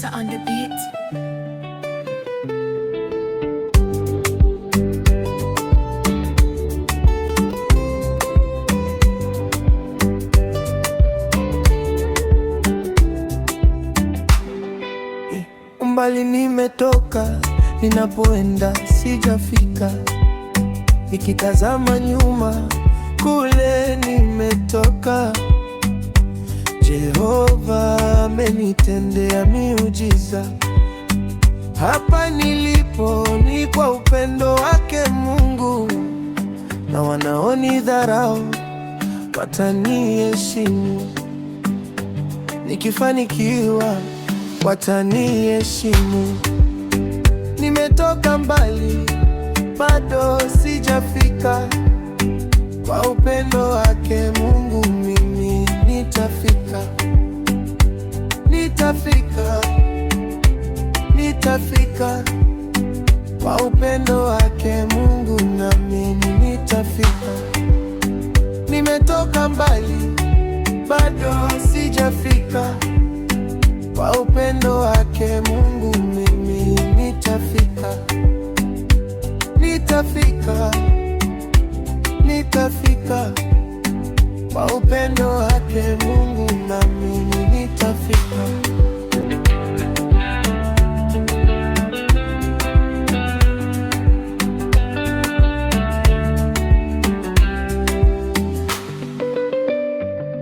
Producer on the beat. Umbali nimetoka, ninapoenda sijafika. Nikitazama nyuma, kule nimetoka. Jehova amenitendea miujiza. Hapa nilipo ni kwa upendo wake Mungu, na wanaonidharau wataniheshimu. Nikifanikiwa wataniheshimu. Nimetoka mbali, bado sijafika. Kwa upendo wake Mungu mimi nitafika, nitafika, nitafika. Kwa upendo wake Mungu na mimi nitafika. Nimetoka mbali, bado sijafika. Kwa upendo wake Mungu mimi nitafika, nitafika, nitafika. Kwa upendo wake Mungu na mimi nitafika.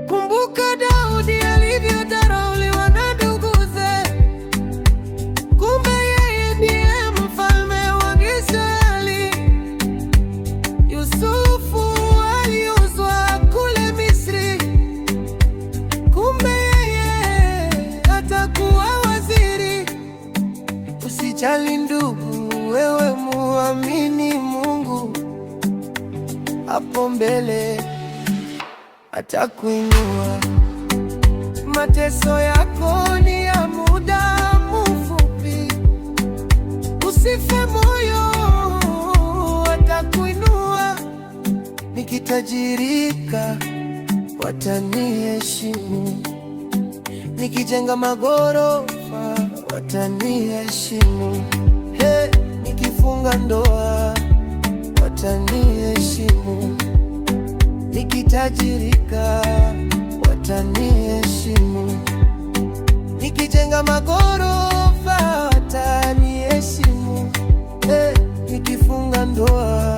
Kumbuka Daudi alivyodharauliwa na nduguze, kumbe yeye ndiye mfalme wa Israeli. Yusufu aliuzwa kule Misri, kumbe yeye atakuwa waziri. Usijali ndugu, wewe muamini Mungu, hapo mbele atakuinua. Mateso yako ni ya muda mfupi, usife moyo, atakuinua. Nikitajirika wataniheshimu, nikijenga magorofa wataniheshimu. Hey, nikifunga ndoa wataniheshimu, nikitajirika wataniheshimu, nikijenga magorofa wataniheshimu. Hey, nikifunga ndoa.